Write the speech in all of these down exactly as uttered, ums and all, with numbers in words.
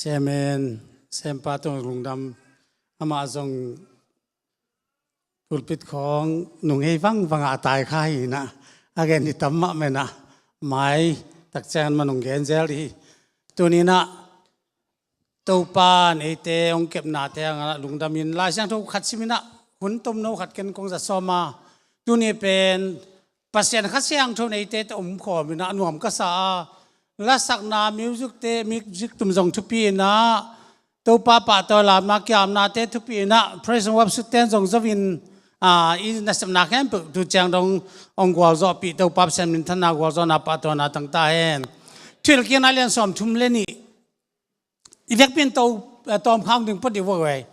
Chairman Sempa tawh lungdam, amah zong pulpit khawng nung hei vangvang a tai kha hi inah, a gen hi tam mah menah, mai takciang man hong gen zel hi. Tuninah Topa in eite hong kepnate hangah lungdamin Lai Siangtho khat siminah hun tomno khat ken kong za sawm a, tuni pen Pasian Kha Siangtho in eite tawh omkhawm inah a nuam ka sa a, lasakna, music te, music tum zong thupi inah, Topa pahtawi lamna kiamnate thupi inah, praise and worship ten zong zo in, a, i nasepna khempeuh tu ciang dong hong gualzawhpih, Topa Pasian minthanna, gualzawhna, pahtawina tang ta hen. Thuhilhkikna lian sawm thum le nih. I vekpi in to, eh, tawm khang ding phot dih vua vei.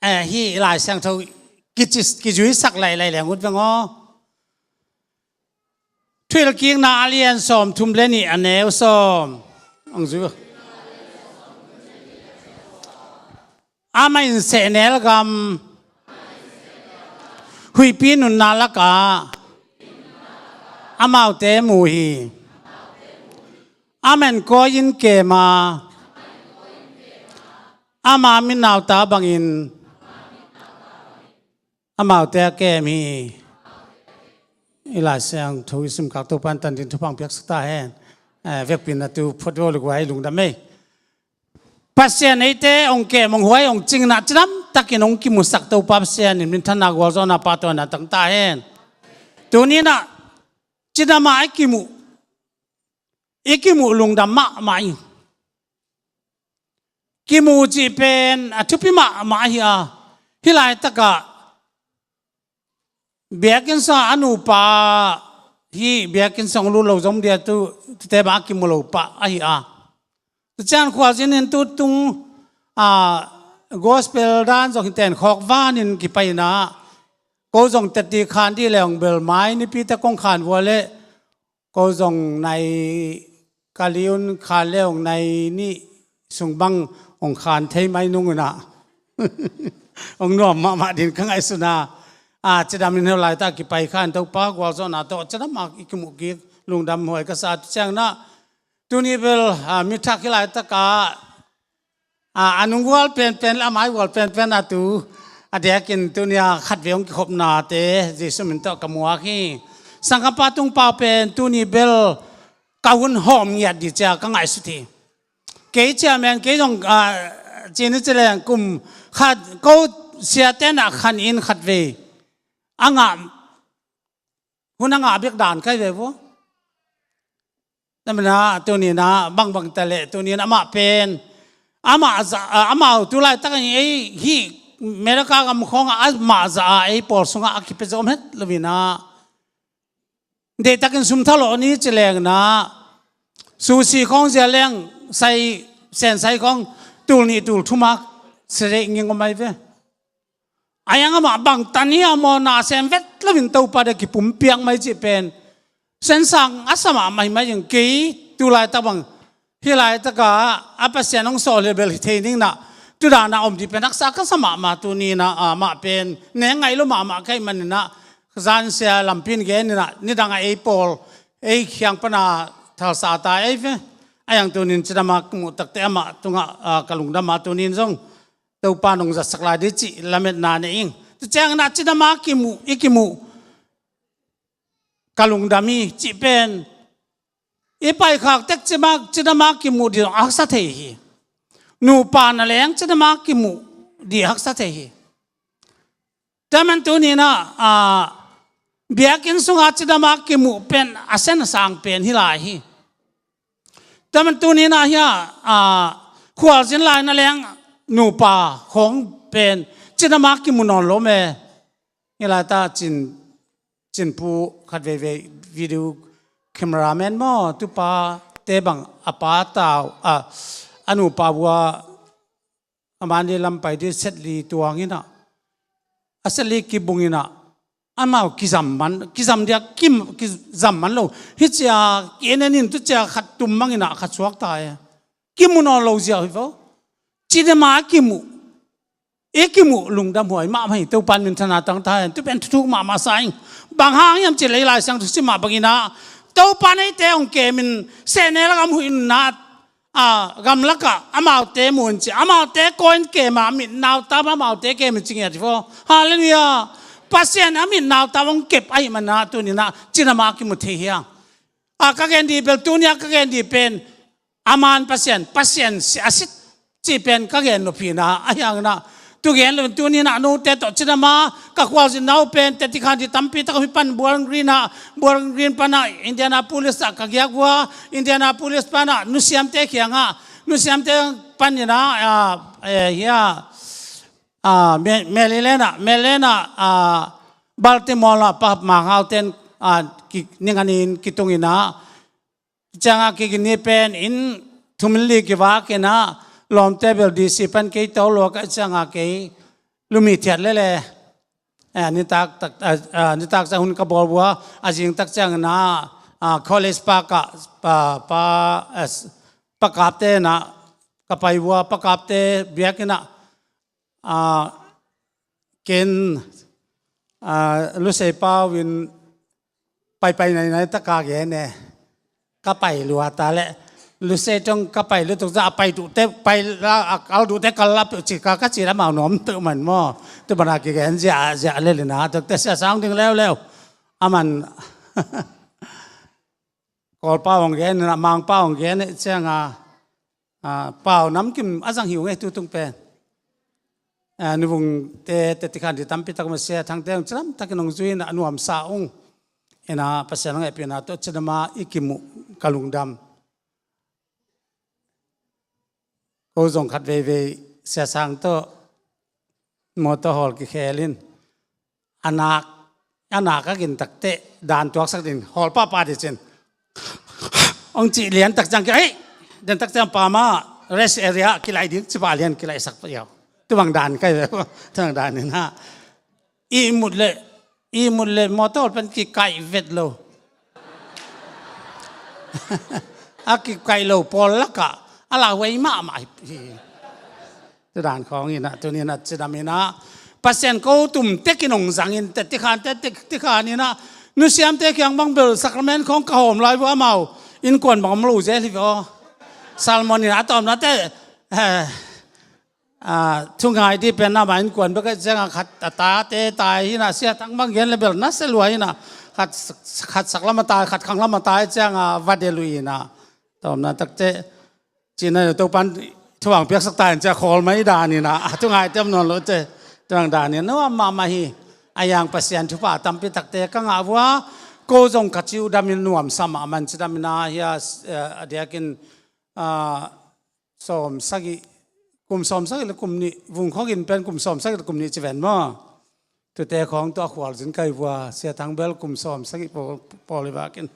Eh, hih Lai Siangtho kici, kizuisak lailai leng ut veng aw. Thuhilhkikna a lian sawm thum le nih, a neu sawm. Hong zui. Amah in sehnel gam huihpi nunna lakah amaute mu hi. Amah in kawi in kem a, ama minauta bangin amaute a kem hi. I Lai Siangtho i simkhak Topa in tan ding thupha hong piaksak ta hen. Eh, vekpi in a tu phot vua luk vai lungdam ei. Pasian eite hong kem, hong huai, hong cing inah cidam takin hong kimusak Topa Pasian in minthanna, gualzawhna, pahtawina tang ta hen. Tuninah cidam a i kimuh, i kimuh lungdam mahmah ing. Kimuh cih pen a thupi mahmah ahi a, hih laitakah biakinn sungah a nupa, hih biakinn sung lut lo zong dia tu, tute bang a kimu lo pah ahi a. Tu ciang khualzin in tu tung, a, gospel dan zong hi ten khawk vanin kipai inah, ko zong teti khan dih le hong bel mai nipi te kong khan vua le, ko zong nai kali un khan le hong nai nih sung bang hong khan thei mai nung inah hong nuam mahmah ding ka ngaihsun a. A, cidam in hih laitak kipai khan Topa gualzawhna tawh cidam a i kimuh kik lungdam huai ka sa. Tu ciang inah tuni bel, a, mi thak hih laitakah, a, a nung gual penpen le a mai gual penpen a tu a diakin tuni a khatvei hong kikhopnate Jesu min tawh ka muak hi. Sangkapa Tung Pau pen tuni bel ka hun hawm ngiat dih cia ka ngaihsut hi. Kei cia men kei zong, a, cini ci leng kum khat ko siate na khan in khatvei a ngah, hun a ngah bek dan kai ve vua. Namina tuninah bangbang ta leh tunin amah pen amah za, a, amau tu laitak in ei hih America gam khawngah amah za a ei pawl sungah a kipia zo om het lo inah, deihtakin sum thalawh ni ci leng inah susi khawng zia leng sai, sensai khawng tul nih tul thum a sireih nging om ai ve. A iang amah bangtan hi a maw, na sem vet loin Topa dia kipumpiak mai cih pen sensang a sa mahmah hi mai ing. Kei tu laitak bang hih laitakah a Pasian hong sawl hi bel hi thei ning inah, tu dan a om dih pen haksa ka sa mahmah. Tuninah, a, amah pen neng ngaih lo mahmah ka hih man inah, zansia lampi in gen inah, nidang a ei pawl ei khiang pana thalsa ta ei ve. A iang tunin cidam a kimuh takte amah tungah, a, ka lungdam a, tunin zong Topa nong zatsak lai dih cih lametna nei ing. Tu ciang inah cidam a kimuh, i kimuh ka lungdam hi cih pen i paikhak tek cima cidam a kimuh dih haksa thei hi. Nupa na leng cidam a kimuh dih haksa thei hi. Tua man tuninah, a, biakinn sungah cidam a kimuh pen a sen a sang pen hi lai hi. Tua man tuninah hi a, a, khualzin lai na leng nupa khawng pen cidam a kimu nawn lo me. Hi laita cin, cinpu khat veivei video cameraman maw, tupa te bang a pa tau, a, a nupa vua a mani lam pai dih setli tuang inah, a setli kibung inah, amau kizam man, kizam dia kim, kizam man lo. Hi cia ki enen in tu cia khat tum mang inah khat suak ta e. Kimu nawn lo ziau hi vo. Cidam a kimuh, i kimuh lungdam huai mahmah hi. Topa in minthanna tang ta hen. Tu pen thuthuk mahmah sa ing. Bang hang hiam cih leh Lai Siangtho sim mah bang inah, Topa in eite hong kemin sehnel gam huih nunna a, gamlakah amaute mun ci, amaute koin kema mitnau tama amaute kema ci ngiat hi fo. Halleluiah. Pasian a mitnau tama hong kep ahi mana tunina cinama kimu thei hiang. A, ka gen di bel tunia ka gen di pen a man Pasian, Pasian si a sit cih pen ka gen nop hina ahi hangina. Tu gen lo tunina nute tawh cinama ka khualzin nau pen tetikhan di tampi tak hong hi pan Bowling Green ah, Bowling Green pana Indianapolis ah ka giak vua, Indianapolis pana nusiamte kiangah, nusiamte panina, a, e, hia, a, Me-, Maryland ah, Maryland ah, a, Baltimore ah pa Mangau ten, a, ki, ninganin kitungina, cianga kigin ni pen in thumin li kivakina, lawmte bel D C pan kei to lua ka cianga kei lumi thiat lele. Eh, nitak tak, eh, eh, nitak ciang hun ka bawl vua, a zing tak ciangina, ah, College Park ah, pa, pa, eh, pa kapte na ka pai vua, pa kapte biakina, ah, ken, ah, Lusei Pau in paipai nainai taka gen e. Ka pai lua ta le. Lusei tong ka pai lutuk za a pai duhte, pai la, a kal duhte kal la peuh cika ka ci la mau nuam teuh man maw. Tu bana kigen zia, zia lelina. Tuk te sia sang ding leuleu. Aman. Kawlpa hong gen, na Mangpa hong gen, eh, cianga, ah, pau namkim a zang hi ung e tutung pen. Ah, nuvungte, tetikhan di tampi tak masia, Thangte hong cilam takin hong zuina a nuamsa ung. Ina Pasian hong epina tawh cinama i kimuh ka lungdam. Ko zong khat veivei sia sang tawh mawtaw hawl kikhelin. A nak, a nak a gin takte, dan tuaksak din, hawl pahpah di cin. Hong cih lian tak ciang ki, ei! Den tak ciang pama, rest area, kilaih ding, ci pah lian, kilaihsak pah iau. Tu bang dan kai ve, tu bang dan ina. I mut le, i mut le, mawtaw pen kikaih vet lo. A kikaih lo, pawl laka, a la huai mahmah hi. Tudan khawng ina, tunina cidam ina. Pasian ko tum tekin hong zangin, tetikhan, tetikhan ina. Nusiamte kiang bang bel, sakramen khawng ka hawm lai vua amau. Innkuan bang om lo zel hi ve aw. Salmon ina, a tawmna te, eh, ah, thungai di pen na ma innkuan bek a cianga khat a tate tai hina, sia thang bang gen le bel na se lua hina. Khat, khat sak lama tai, khat khang lama tai cianga va de lui hina. Tawmna takte, cina Topan thuang piaksak ta in cia khawl mai dan ina, a thungai tem nawn lo te, tuang dan ina, nuam mahmah hi, a yang Pasian thupha tampi takte ka ngah vua, ko zong ka ciu damin nuamsa mahmah in cidam ina hia, eh, a diakin, ah, sawm sagih, kum sawm sagih le kum nih, vung khawngin pen kum sawm sagih le kum nih ci ven maw. Tute khawng tua khualzin kai vua, sia thang bel kum sawm sagih pawl, pawl i vakin.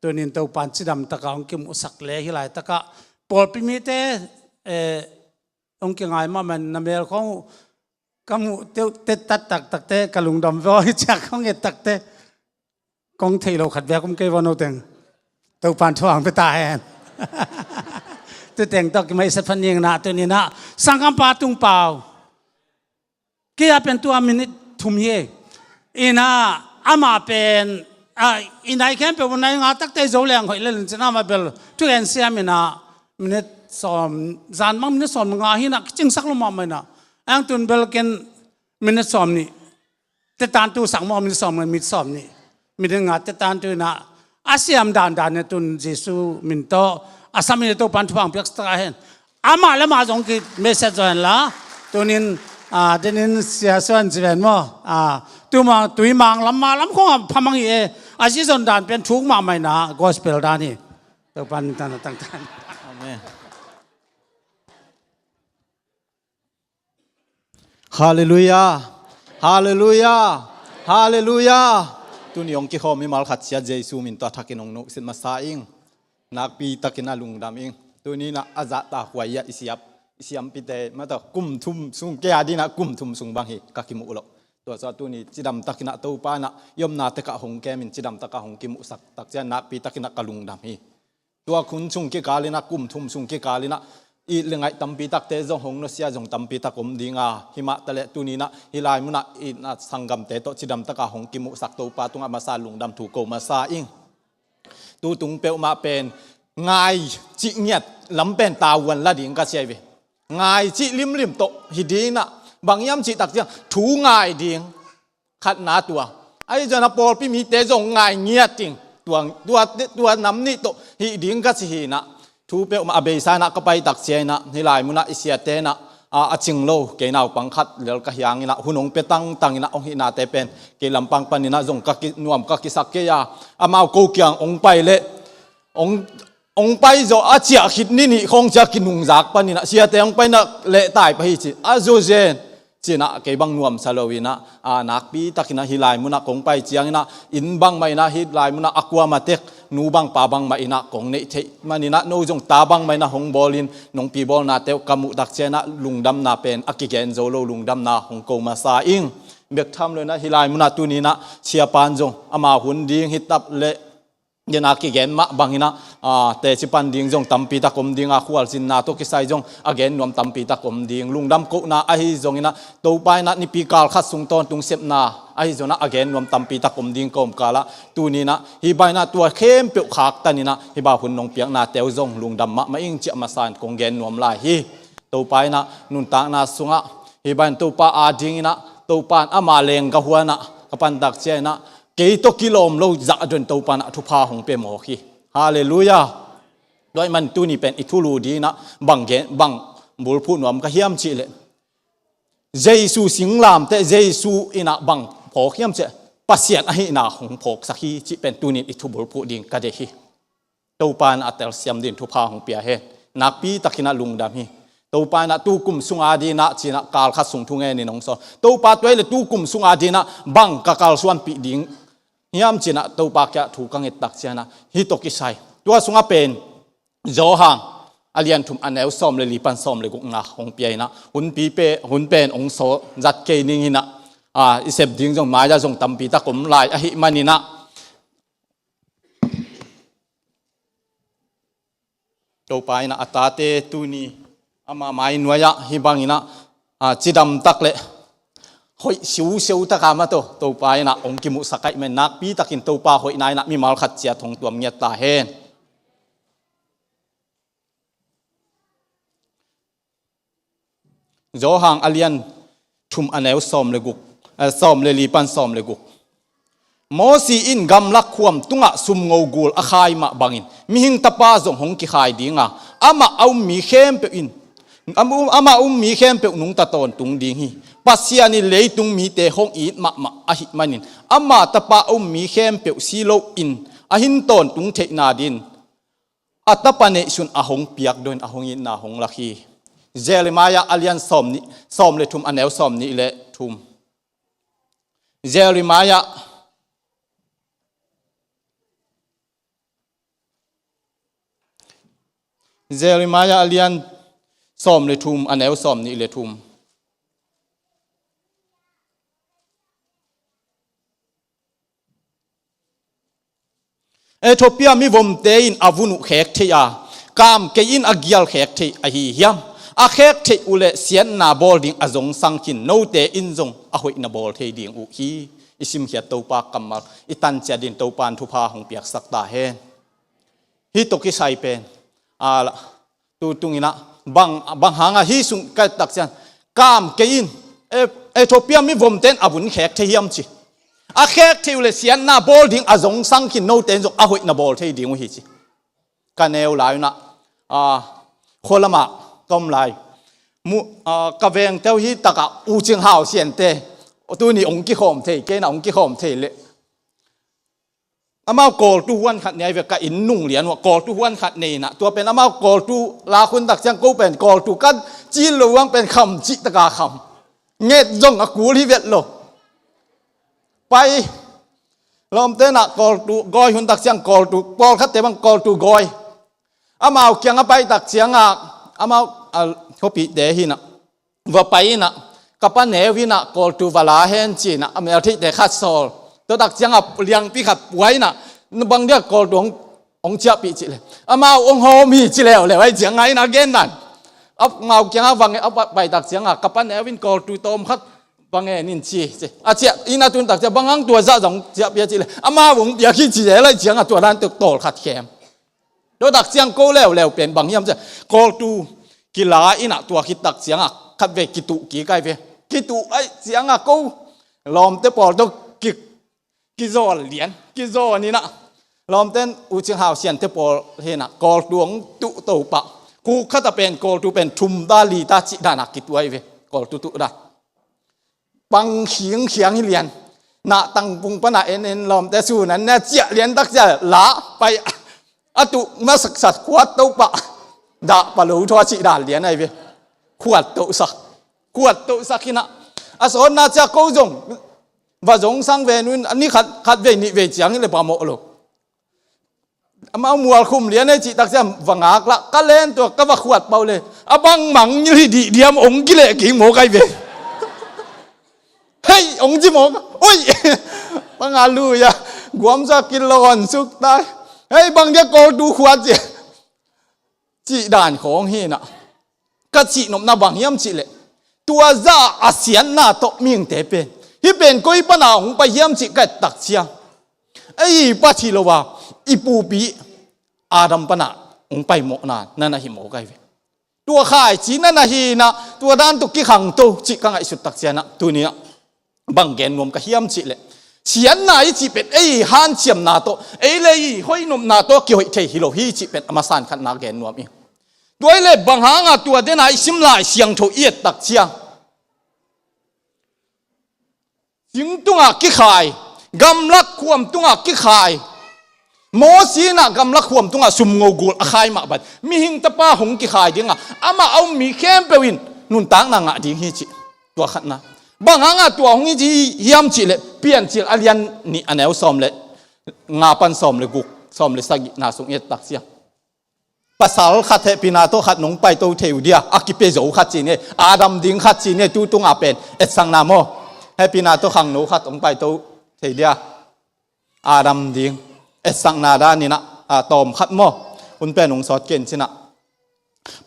Tunin Topan cidam taka hong kimuhsak le hi lai taka. Pawlpi mite, eh, hong kingai mahmah na mel khawng uh, ka muh teuh, tet tat taktakte, ka lungdam vua hi ciak khawng et takte. Kong thei lo khat biak um kei vua no teng. Topan thuang pe ta hen. Tu teng tawh kimai set phan ning na, tunina. Sangkam pa tung pau. Kei a pen tua minute thum hi. Ina ama pen, a, ina i khempeuh nai nga takte zo leng hoih le lin cin ama bel. Tu en siam ina minute sawm, zan mang minute sawm nga hi na kicingsak lo mahmah ina. Ang tun bel ken minute sawm nih. Tetan tu sak maw minute sawm nga minute sawm nih. Minute nga tetan tu ina. A siam dandan ne tun Jesu min tawh. A sam ina Topan thupha piak sa hen. Amah le amah zong ki message zong la. Tunin, ah, denin sia suan ziven maw. Ah, tu mang, tui mang lam ma lam khong a phamang hi e. A si zon dan pen thuk mahmah ina gospel dan hi. Topan tana tangtan. Amen. Halleluiah. Halleluiah. Halleluiah. Tuni hong kikhawm i malkhat sia Jesu min tawh a thakin hong nuhsit masa ing. Nakpi takin a lungdam ing. Tuni na a zahta huai ah i siap, i siampite mata kum thum sung kei a dina kum thum sung bang hi ka kimuh loh. Tua sa tuni cidam takin a Topa na i omna tekah hong kemin cidam takah hong kimuhsak tak cia nakpi takin a ka lungdam hi. Tua khun sung kikal ina kum thum sung kikal ina i le ngaih tampi takte zong hong nusia zong tampi tak om dinga himah taleh tuni na hi lai muna i na sanggamte tawh cidam taka hong kimuhsak Topa tungah masa lungdam thu ko masa ing. Tu tung peuhmah pen ngai cih ngiat lam pen tavuan la ding ka ci ahi ve. Ngai cih limlim tawh hi ding inah, bang hiam cih tak ciang thu ngai ding. Khatna tua. Ahi zongin a pawlpi mite zong ngai ngiat ding. Tua, tua, tua nam nih tawh hih ding ka ci hi inah. Thu peuhmah a beisa inah ka pai tak ciang inah, hih lai munah i siate inah, a, a cing lo, kei naupang khat lel ka hi hang inah, hun hong pia tangtang inah, hong hihnate pen kei lampang pan inah zong ka ki, nuam ka kisak kei a, amau ko kiang hong pai leh, hong, hong pai zawh a ciah khit ni nih khawng ciah kinungzak pan inah, siate hong pai inah leh tai pah hi ci. A zo zen. Ci inah kei bang nuamsa lo inah, a, nakpi tak inah hih lai munah kong pai ciang inah, inn bangmah inah, hih lai munah a kuamah tek, nu bang pa bangmah inah kong neih theih man inah, no zong ta bangmah inah hong bawlin, nong pi bawlnate uh ka muh tak ciang inah lungdamna pen a kigen zo lo lungdamna hong ko masa ing. Bek tham lo inah hih lai munah tuni inah siapa in zong ama hun ding hi tap leh, dena kigen mah bang inah, a, teci pan ding zong tampi tak om ding a, khualzinna tawh kisai zong a gen nuam tampi tak om ding, lungdam kohna ahi zong inah, Topa inah nipi kal khat sung tawntung sepna ahi zong inah a gen nuam tampi tak om ding kawmkal ah, tuni inah hih bang inah tua khempeuh khaktan inah hih bang hun nong piaknate uh zong lungdam mahmah ing ci-a masa in kong gen nuam lai hi. Topa inah nuntakna sungah hih bang in Topa ading inah, Topa in ama leenggah huan ah ka pan tak ciang inah, kei tawh kilawm lo zah dong Topa inah thupha hong pia mawk hi. Halleluiah. Tua ahih man tuni pen i thulu ding inah bang gen, bang bulphuh nuam ka hiam cih leh, Jesu singlamteh, Jesu inah bang phawk hiam cih leh, Pasian ahihna hong phawksak hi cih pen tuni in i thu bulphuh ding ka deih hi. Topa inah a telsiam ding thupha hong pia hen. Nakpi tak inah lungdam hi. Topa inah tu kum sung ading inah ci inah kal khat sung thungen in hong sawl. Topa, tua hi leh tu kum sung ading inah bang ka kalsuanpih ding hiam ci inah Topa kiang thu ka nget tak ciang inah, hih tawh kisai, tua sungah pen Johan a lian thum a neu sawm le li pan sawm le gukna hong pia inah, hun pi pe, hun pen hong sawl zat kei ning inah, a, i sep ding zong mai-ah zong tampi tak om lai ahih man inah, Topa inah a tate tuni ama mai nuai-ah hih bang inah, a, cidam tak leh hoih siusiu tak a mah tawh Topa inah hong kimuhsak ahih man nakpi takin Topa hoihna inah mimal khat ciat hong tuam ngiat ta hen. Johan a lian thum a neu sawm le guk, eh, sawm le li pan sawm le guk. Mosi in gamlak khuam tungah sumngo gul a khai mah bangin Mihing Tapa zong hong kikhai ding a, amah a um mi khempeuh in, am-, amah a um mi khempeuh nungta tawntung ding hi. Pasian in leitung mite hong it mahmah ahih manin, ama Tapa a um mi khempeuh si loin a hin tawntung theihna dingin a Tapa neihsun a hong piak dongin a hong itna hong lak hi. Jeremiah a lian sawm nih, sawm le thum a neu sawm nih le thum. Jeremiah, Jeremiah a lian sawm le thum a neu sawm nih le thum. Ethiopia mivomte in a vun uh khek thei a, kam kei in a gial khek thei ahi hiam? A khek theih uh leh siatna bawl ding a zongsang khin note in zong a hoihna bawl thei ding uh hi. I simkhiat Topa kammal i tanciat dingin Topa in thupha hong piaksak ta hen. Hih tawh kisai pen, a, tu tung inah bang, bang hangah hih sung ka et tak ciang, kam kei in, E-, Ethiopia mivomte in a vun khek thei hiam ci. A khek theih uh leh siatna bawl ding a zongsang khin note in zong a hoihna bawl thei ding uh hi ci. Ka neu lai unah, a, khua lamah ka om lai. Mu-, a, ka vengte uh hih takah U Cing Hau Siante tuni hong kikhawm thei, kei inah hong kikhawm thei leh. Amau kawltu huan khat nei ve, ka inn nung lian uah kawltu huan khat nei inah, tua pen amau kawltu lak hun tak ciang ko pen kawltu kan cil lo uang pen kham cih taka kham. Nget zong a kul hi vet lo. Pai lawmte inah kawltu gawi hun tak ciang kawltu, pawlkhatte bang kawltu gawi. Amau kiangah pai tak ciangah amau, a, khuapihte hi inah va pai inah, ka pa neu inah kawltu va la hen ci inah a meltheihte khat sawl. Tua tak ciangah liangpi khat pua inah, na bang dia kawltu hong, hong ciahpih cih leh, amau hong hawm hi ci leuleu ahi ciangah inah gen dan. Amau kiangah va ngen, a pa-, pai tak ciangah ka pa neu in kawltu tawm khat va ngen in ci, ci. A ciah inah tun tak ciah bang hang tua zah zong ciahpih a cih leh, amau hong piak hi ci leuleu ahi ciangah tua dan tuk tawl khat khem. Tua tak ciang ko leuleu pen bang hiam ciah, kawltu kila in ah tua khit tak ciangah khatvei kituh kik ai ve. Kituh ai ciangah ko lawmte pawl tawh ki, kizawl lian, kizawn in ah lawmten U Cing Hau Siante pawl hi in ah kawltu hong tuh to pah. Khukkhat ah pen kawltu pen thum ta li ta cih dan ah kituh ai ve. Kawltu tuh dan pang khingkhiang hi lian. Nahtang pung pan ah en en lawmte sun an ne ciah lian tak ciah lah pai. A tuh masaksak khuat to pah. Dah pah lo thua cih dan lian ai ve. Khuat tohsak. Khuat tohsak hi in ah a sawtna ciah ko zong va zong sang ve nu in a ni khat, khatvei nihvei ciang hi le pamawh lo. Amau mualkhum lian ei cih tak ciang va ngak lah ka len tua ka va khuat pah uh le a bangmang ngil hi dih diam hong kileh kik mawk ai ve. Hei hong ci mawk. Ui. Bang a lui a guam sa kilawn suk tai. Hei bang dia kawltu khuat ci. Cih dan khawng hi in ah ka cihnopna bang hiam cih leh tua zah a siatna tawh mihingte pen hih pen koi pan a hong pai hiam cih ka et tak ciang ei i pat hi lo a i pupi Adam pan a hong pai mawhna na na hi mawk ai ve. Tua khaici na na hi in ah tua dan tawh kikhangto cih ka ngaihsut tak ciang ah tuni ah bang gen nuam ka hiam cih leh siatna i cih pen ei hanciamna tawh ei le i hoihnopna tawh kihoih thei hi lo hi cih pen a masa in khatna gen nuam ing. Tua i le bang hanga tua den a i sim Lai Siangtho i et tak ciang sing tungah kikhai, gamlak khuam tungah kikhai. Mawsi in ah gamlak khuam tungah sumngo gul a khai mah bang mihing tapa hong kikhai ding a amah a um mi khempeuh in nuntakna ngah ding hi cih. Tua khatna bang hanga tua hong hi ci hiam cih leh Piancil a lian nih a neu sawm le nga pan sawm le guk, sawm le sagihna sung i et tak ciang pasal khat hehpihna tawh khat nong paito thei uh dia a kipia zo khat ci ni, Adam ding khat ci ni, tu tungah pen etsakna maw? Hehpihna tawh khangno khat hong paito thei dia Adam ding etsakna dan in ah a tawm khat maw? Hun pen hong sawt ken ci in ah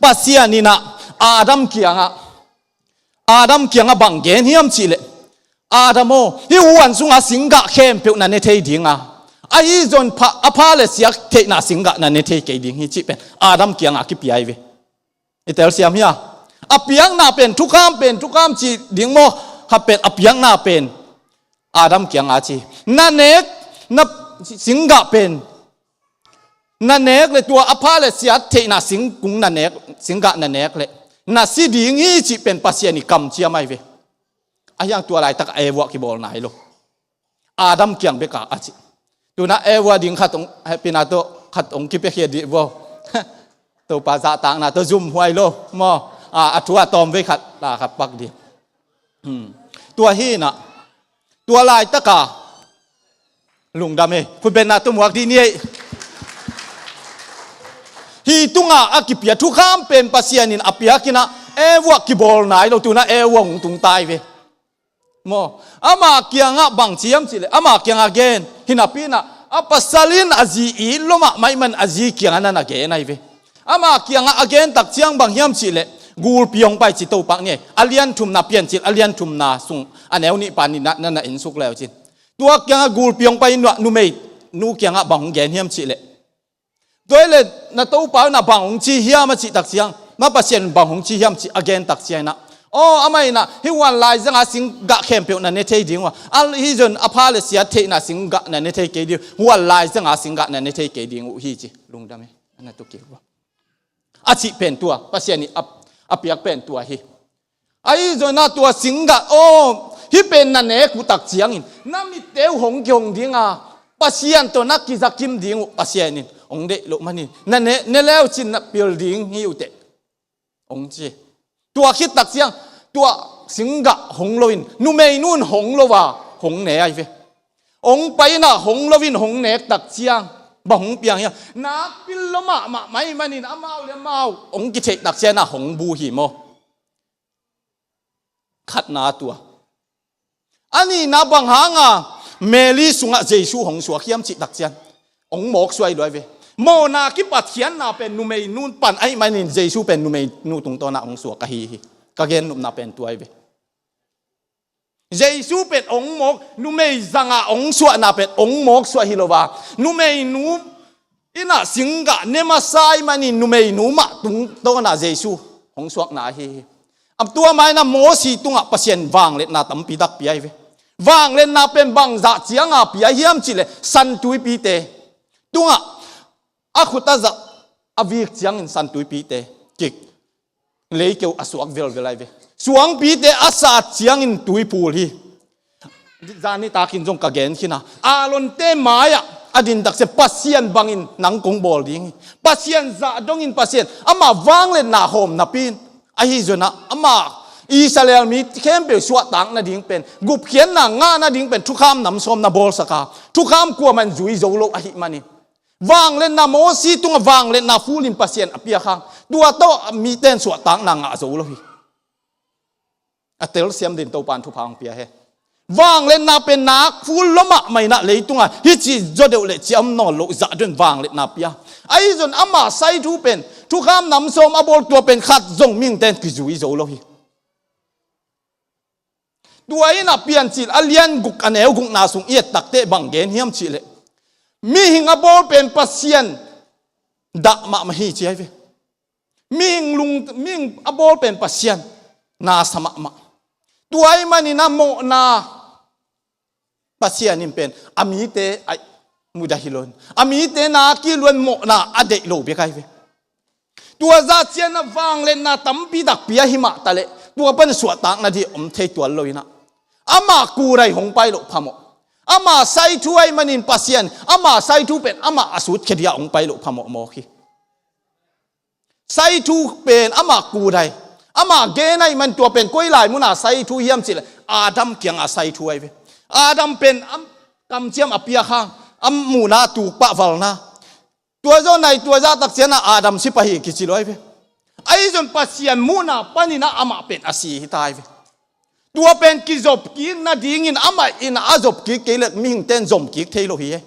Pasian in ah Adam kiangah Adam kiangah bang gen hiam cih leh Adam aw, hih huan sungah singgah khempeuh na ne thei ding a, ahi zong pha, a pha le siat theihna singgah na ne thei kei ding hi cih pen Adam kiangah kipia hi ve. I telsiam hia? A piakna pen thukham pen thukham ci ding maw? Khat pen a piakna pen Adam kiangah ci na nek na singgah pen na nek le tua a pha le siat theihna singkung na nek, singgah na nek le na si ding hi cih pen Pasian i kamciam ai ve. A hiang tua laitak a Eva kibawl nai lo. Adam kiang bek a a ci. Tuna Eva ding khat hong hehpihna tawh khat hong kipiakhia dih vo. Topa zahtakna tawh zumhuai lo maw? A, a thu a tawm vei khat la khat pak dih. Hmm. Tua hi in ah tua laitak a lungdam e, khutbetna tawh muak dih ni ei. Hih tungah a kipia thukham pen Pasian in a piak in ah Eva kibawl nai lo, tuna Eva hong tung tai ve. Maw, ama kiangah bang ci hiam cih leh ama kiangah gen hi napi in ah a pasal in a zi it lo mahmah ahih man a zi kiangah na na gen ai ve. Ama kiangah a gen tak ciang bang hiam cih leh gulpi hong pai ci Topa in a lian thumna Piancil a lian thumna sung a neu nih pan in ah na na en suk le uh cin. Tua kiangah gulpi hong pai in ah numei nu kiangah bang hong gen hiam cih leh tua i le na Topa in ah bang hong ci hiam a cih tak ciang ma Pasian bang hong ci hiam cih a gen tak ciang in ah aw amah in ah hih huan laizang a singgah khempeuh na ne thei ding uh a, ahi zong a pha le siat theihna singgah na ne thei kei ding uh, huan laizang a singgah na ne thei kei ding uh hi ci. Lungdam e, a na tu kik uh a cih pen tua Pasian i a, a piak pen tua hi. Ahi zong ah tua singgah aw hih pen na nek uh tak ciangin na mitte uh hong kihong ding a, Pasian tawh na kizakim ding uh Pasian in hong deih loh manin na ne, ne le uh cin na pil ding hi uh teh hong ci. Tua khit tak ciang tua singgah hong lo in numeinu in hong lo a hong ne ai ve. Hong pai in ah hong lo in hong nek tak ciang bang hong piang hiam? Nakpil lo mahmah ahih manin amau le amau hong kitheih tak ciang ah hong bu hi maw? Khatna tua. A nihna bang hanga Mary sungah Jesu hong suak hiam cih tak ciang hong mawk suai luai ve. Mawhna kipat khiatna pen numeinu pan ahih manin Jesu pen numeinu tungtawn ah hong suak ahi hi. Ka gen nopna pen tua hi ve. Jesu pen hong mawk, numei zangah hong suahna pen hong mawk suah hi lo a, numeinu Innah singgah ne masa ahih manin numeinu mah tungtawnah Jesu hong suakna ahi hi. A tua mah innah Mosi tungah Pasian vangliatna tampi tak pia hi ve. Vangliatna pen bangzah cianga pia hiam cihleh santuipite tungah a khut a zah a vik ciangin santuipite kik leikeu a suak velvel ahi ve. Suangpite a sat ciangin tuiphul hi. Zan nitakin zong ka gen khin a, Aaronte mai-ah a din takciang Pasian bangin nang kong bawl ding hi. Pasian zah dongin Pasian ama vangliatna hawm napi-in ahi zongin ah ama Israel mi khempeuh suahtak nading pen, gupkhiatna ngah nading pen thukham nam sawm na bawlsak a, thukham kuamah in zui zo lo ahih manin vangliatna, Mosi tungah vangliatna fulin Pasian a piak hang tua tawh mite in suahtakna ngah zo lo hi. A telsiam dingin Topa in thupha hong pia hen. Vangliatna pen nak ful lo mahmah in ah leitungah hih ci zaw deuh le ciam nawn loh zah dongin vangliatna pia. Ahi zongin ama sai thu pen thukham nam sawm a bawl tua pen khat zong mihingte in kizui zo lo hi. Tua in ah Piancil a lian guk a neu gukna sung i et takteh bang gen hiam cihleh, mihing a bawl pen Pasian dah mahmah hi ci ahi ve. Mihing lung, mihing a bawl pen Pasian nasa mahmah. Tua ahih manin a mawhna Pasian in pen a mite a mudah hi lo in, a mite na kih luan mawhna a deih lo bek ahi ve. Tua zah ciangin a vangliatna tampi tak pia hi mah taleh tua pan suahtakna ding om thei tuan lo in ah ama kudai hong pai loh phamawh. Ama sai thu ahih manin Pasian ama sai thu pen ama a sutkhia ding a hong pai loh phamawh mawk hi. Sai thu pen ama kudai, ama gen ahih man tua pen koi lai muna sai thu hiam cihleh Adam kianga sai thu ahi ve. Adam pen a kamciam a piak hang a muhna tuk pah valna. Tua zaw nai tua zah takciang ah Adam si pah hi kici lo ahi ve. Ahi zongin Pasian muhna panin ah amah pen a si hi ta ahi ve. Tua pen kizopkik nadingin amah in ah a zopkik kei leh mihingte in zomkik thei lo hi e.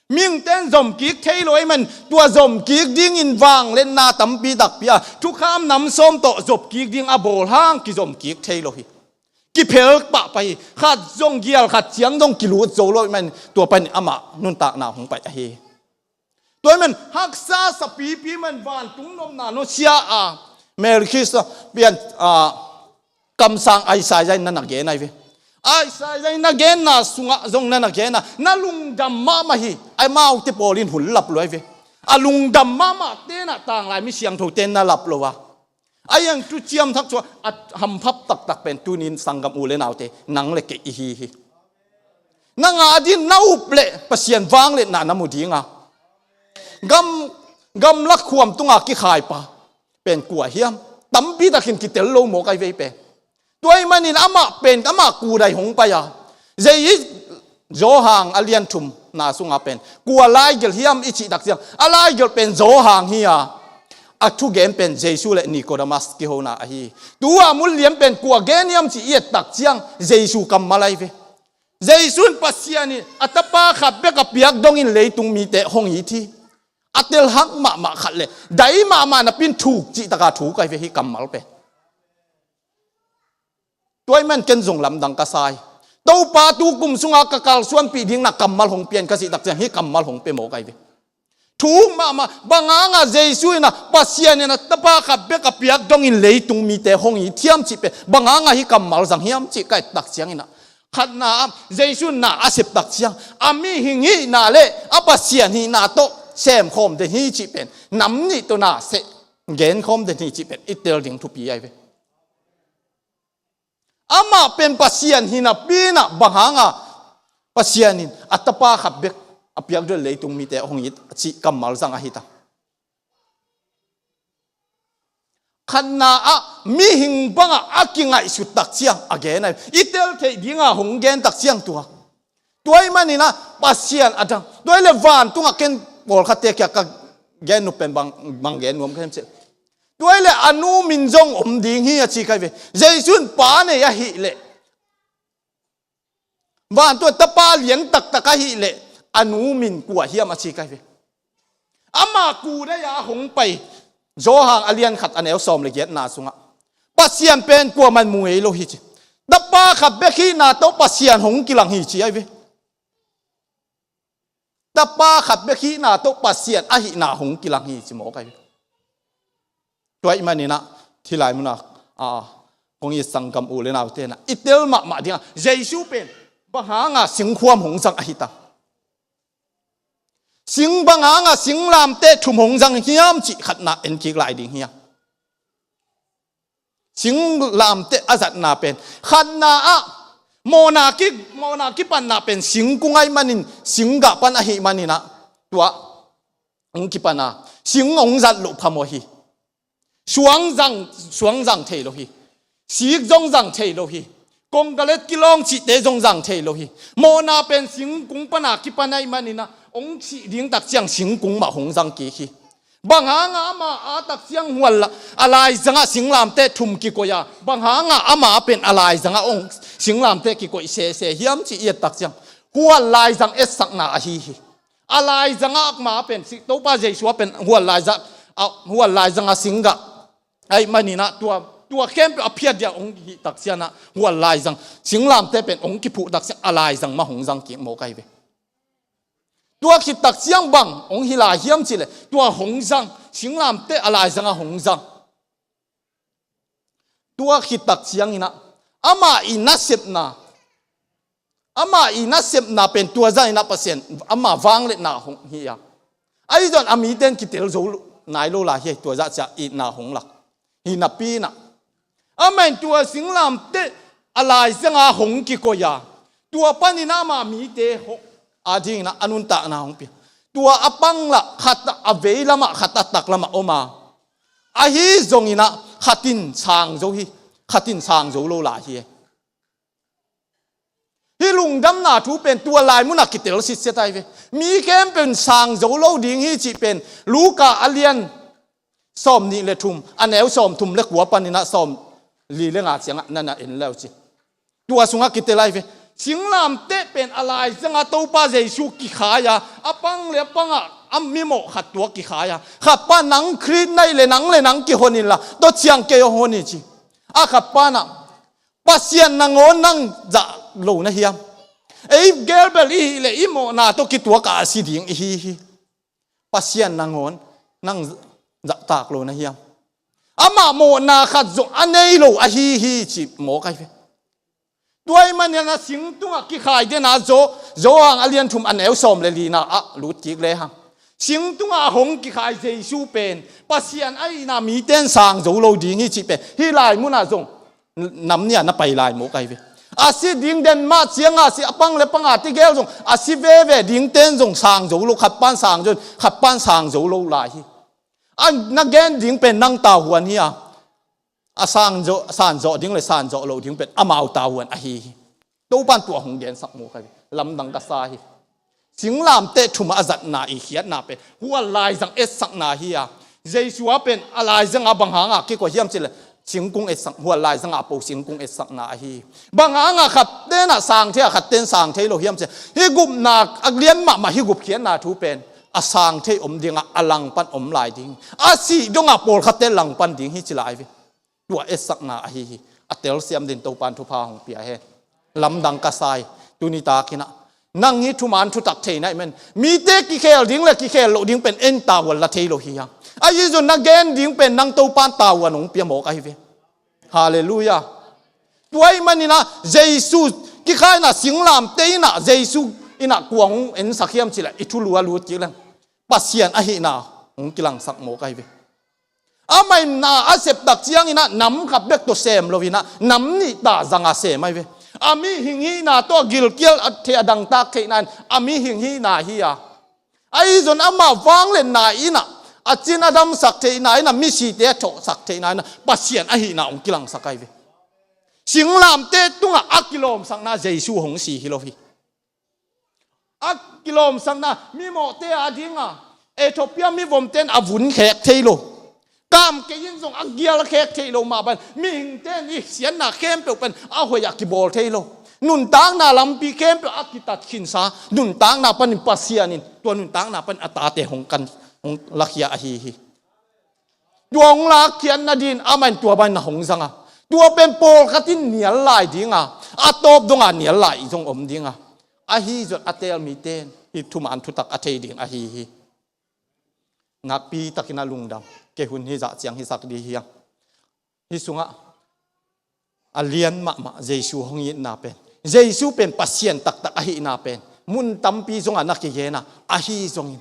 Mihingte in zomkik thei lo ahih man tua zomkik dingin vangliatna tampi tak pia, thukham nam sawm tawh zopkik ding a bawl hang kizomkik thei lo hi. Kiphel pahpah hi. Khat zong gial khat ciang zong kilut zo lo ahih man tua panin amah nuntakna hong pai ahi hi. Tua ahih man haksa sapipi man vantung nopna nusia a Melkhizedek pian a kamsang Isaiah in na na gen ahi ve. Isaiah in na genna sungah zong na na gen a, na lungdam mahmah hi. Amaute pawl in hun lap lo ahi ve. A lungdam mahmahte in ah tanglai mi siangthote in na lap lo a, a iang thuciam thak sungah a hamphap taktak pen tuni-in sanggam u le naute nang le kei i hi hi. Nang a din na up leh Pasian vangliatna na mu ding a, gam, gamlak khuam tunga kikhaipa pen kua hiam? Tampi takin kitel lo mawk ahi ve pen. Tua ahih manin amah pen ama kudai hong pai a, zei i Johan a lian thumna sunga pen kua laigelh hiam i cih takciang a laigelh pen Johan hi a, a thugen pen Jesu le Nicodemus kihona ahi. Tua mun lian pen kua gen hiam cih i et takciang Jesu kammal ahi ve. Jesu in Pasian in a tapa khat bek a piak dongin leitung mite hong it hi. A telhak mahmah khat le dai mahmah napi-in thuk cih taka thuk ahi ve hih kammal pen. Tua ahih man ken zong lamdang ka sa hi. Topa tu kum sunga ka kalsuanpih ding na kammal hong pia in ka cih takciang hih kammal hong pia mawk ahi ve. Thuk mahmah, bang hanga Jesu in ah Pasian in a tapa khat bek a piak dongin leitung mite hong it hiam cih pen bang hanga hih kammal zang hiam cih ka et takciang in ah, khatna ah Jesu in na a sep takciang a mihing hihna le a Pasian hihna tawh semkhawm den hi cih pen nam nih tawh na seh genkhawm den hi cih pen i tel ding thupi ahi ve. Amah pen Pasian hi napi-in ah bang hanga Pasian in a tapa khat bek a piak dongin leitung mite hong it a cih kammal zang ahi ta. Khatna ah mihing bangah a kingaihsut takciang a gen ahi. I tel theih dinga hong gen takciang tua. Tua ahih manin ah Pasian a dang. Tua ahih leh vantungah ken pawlkhatte kiang ka gen nuam pen bang, bang gen nuam ka hiam cih leh, tua ahih leh a nu min zong om ding hi a ci ka hi ve. Jesu in pa nei ahih leh, vantung tapa lian taktak ahih leh a nu min kua hiam a ci ka hi ve. Ama kudai-a hong pai Johan a lian khat a neu sawm le giatna sungah Pasian pen kuamah in mu ngei lo hi ci. Tapa khat bek hihna tawh Pasian hong kilang hi ci ahi ve. Tapa khat bek hihna tawh Pasian ahihna hong kilang hi ci mawk ahi. Tua ahih manin ah, hih lai munah, a, kong it sanggam u le nau tenah i tel mahmah dingah, Jesu pen bang hangah singkhuam hong zang ahi ta? Sing bang hangah singlamteh thum hong zang hiam cih khatna en kik lai ding hi a. Singlamteh a zatna pen, khatna ah, mawhna ki, mawhna kipatna pen singkung ahih manin, singgah pan ahih manin ah, tua hong kipan a, sing hong zat loh phamawh hi. Suang zang, suang zang thei lo hi. Sik zong zang thei lo hi. Kongkalet kilawng cihte zong zang thei lo hi. Mawhna pen singkung pana kipan ahih manin ah, hong sih ding tak ciang singkung mah hong zang kik hi. Bang hangah amah a tak ciang hual la, a laizangah singlamteh thum kikoih a, bang hangah amah pen a laizangah hong singlamteh kikoih sese hiam cih i et tak ciang, hual laizang etsakna ahi hi. A laizangah amah pen, si, Topa Jesu a pen hual laizang, a, hual laizangah singgah ahih manin ah, tua, tua khempeuh a phiat dia hong hih tak ciang ah, hual laizang, singlamteh pen hong kiphuh tak ciang a laizang mah hong zang kik mawk ahi ve. Tua khit tak ciang bang hong hi lai hiam cih leh, tua hong zang, singlamteh a laizangah hong zang. Tua khit tak ciangin ah, amah i nasepna, amah i nasepna pen tua zah in ah Pasian, amah vangliatna hong hi a. Ahi zong a mite in kitel zo nai lo lai hi, tua zah ciang itna hong lak hi napi in ah, amah in tua singlamteh a laizangah hong kikoih a, tua panin ah amah mite hong, a dingin ah a nuntakna hong pia. Tua a pang lah khat a vei lamah, khat a tak lamah om a, ahi zongin ah khat in sang zo hi, khat in sang zo lo lai hi. Hih lungdamna thu pen tua lai munah kitel sitset ahi ve. Mi khempeuh in sang zo lo ding hi cih pen Luka a lian sawmnih le thum, a neu sawmthum le kua panin ah sawmli le nga ciangah na na en le uh ci. Tua sungah kitel ahi ve. Singlamteh pen a laizangah Topa Jesu kikhai a, a pang le a pangah a mimawh khat tua kikhai a, khat pa nang Khrist na hih leh nang le nang kihon inla, tua ciang kei hong hon hi ci. A khat pa in ah, Pasian nangawn nang zah lo na hiam? Ei gelbel i hih leh i mawhna tawh kituak a si ding i hi hi. Pasian nangawn nang zahtak lo na hiam? Amah mawhna khat zong a nei lo ahi hi ci mawk ahi ve. Tua ahih manin ah sing tungah kikhai den a, Zo, Johan a lian thum a neu sawm le lina ah lut kik lehang, sing tungah a hong kikhai Jesu pen Pasian ahihna mite in sang zo lo ding hi cih pen hih lai munah zong nam nih a na pai lai mawk ahi ve. A si ding den mah ciangah si, a pang le pangate gel zong, a si veve dingte in zong sang zo lo, khat pa in sang zo, khat pa in sang zo lo lai hi. A na gen ding pen nang tavuan hi a, a sang zo, sang zawh ding le sang zawh loh ding pen amau tavuan ahi hi. Topa in tua hong gensak mawk ahi ve. Lamdang ka sa hi. Singlamteh thum a zatna i khiatna pen hual laizang etsakna hi a, Jesu a pen a laizangah bang hangah kikoih hiam cih leh, singkung etsak, hual laizangah po singkung etsakna ahi hi. Bang hangah khatte in ah sang thei a, khatte in sang thei lo hiam cih leh, hih gupna a lian mahmah, hih gupkhiatna thu pen a sang thei om dingah a langpan om lai ding, a sih dongah pawlkhatte langpan ding hi ci lai ve. Tua etsakna ahi hi. A telsiam dingin Topa in thupha hong pia hen. Lamdang ka sa hi. Tuni takin ah, nang hih thuman thutak thei na hih manin, mite kikhel ding le kikhel loh ding pen ei in tavuan la thei lo hi hang. Ahi zong na gen ding pen nang Topa in tavuan hong pia mawk ahi ve. Halleluiah. Tua ahih manin ah Jesu kikhaina singlamteh in ah, Jesu in ah kua hong ensak hiam cih leh, i thulu a lut kik leng, Pasian ahihna hong kilangsak mawk ahi ve. Amah in na a sep tak ciangin ah nam khat bek tawh sem lo in ah, nam nih ta zanga sem ahi ve. A mihing hihna tawh a gilkial a thei, a dangtak theihna in a mihing hihna hi a, ahi zong amah vangliatna in ah, a cin a damsak theihna in ah, misite a thawhsak theihna in ah, Pasian ahihna hong kilangsak ahi ve. Singlamteh tungah a kilawmsakna Jesu hong si hi lo hi. A kilawmsakna, mimawhte a dinga Ethiopia mivomte in a vun khek thei lo, kam kei in zong a gial khek thei lo mah bang, mihingte in i siatna khempeuh pen a hoih a kibawl thei lo. Nuntakna lampi khempeuh a kitat khinsa, nuntakna panin Pasian in, tua nuntakna panin a tate hong kan, hong lakhia ahi hi. Tua hong lakkhiat nadin amah in tua bangin na hong zanga, tua pen pawlkhat in nial lai dinga, a tawp donga nial lai zong om dinga, ahi zong a teel mite in Hih thuman thutak a thei ding ahi hi. Nakpi takin a lungdam. Kei hun hih zah ciang hisak ding hi a. Hih sungah a lian mahmah Jesu hong itna pen, Jesu pen Pasian taktak ahihna pen mun tampi zongah na kigen a, ahi zongin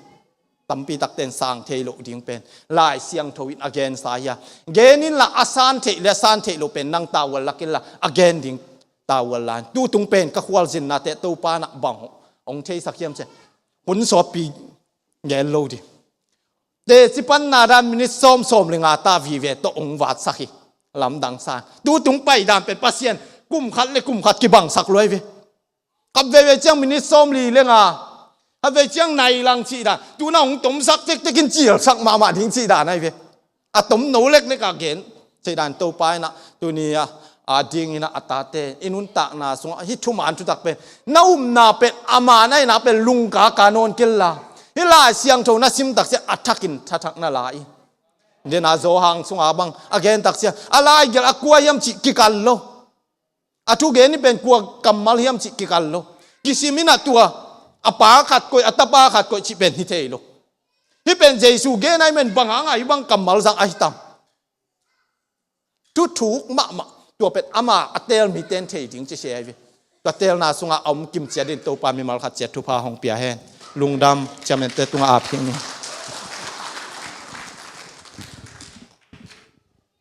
tampi takte in sang thei loh ding pen Lai Siangtho in a gensa hi a. Gen inla, a san theih le a san theih loh pen nang tavuan lak inla, a gen ding tavuan la in. Tutung pen ka khualzinnate Topa in ah bang hong theisak hiam ci leh, hun sawtpi gen lo ding. Teci panna dan minit sawm, sawm le nga ta vive tawh hong vatsak hi. Lamdang sa. Tutung pai dan pen Pasian kum khat le kum khat kibangsak lua hi ve. Khat veivei ciang minit sawmli le nga, khat vei ciang nai lang cih dan. Tu-in ah hong tomsak tektek in cilsak mahmah ding cih dan ahi ve. A tomno leklek a gen cih dan. Topa in ah tuni a, a dingin ah a tate i nuntakna sungah hih thuman thutak pen, na upna pen, ama na hihna pen lungkaka nawn kei inla, hih Lai Siangtho na sim tak ciang a thakin thathak na la hi. Dena Johan sungah bang a gen tak ciang, a laigelh a kua hiam cih kikal lo. A thugen hi pen kua kammal hiam cih kikal lo. Kisim in ah tua a pa khat koih, a tapa khat koih cih pen hi thei lo. Hih pen Jesu gen ahi manin bang hanga hih bang kammal zang ahi tam. Thuthuk mahmah. Tua pen ama a teel mite in thei ding ci se ahi ve. Tua teelna sungah a om kim ciat in Topa mimal khat ciat thupha hong pia hen. Lungdam. Chairman-te tungah ap hi ning.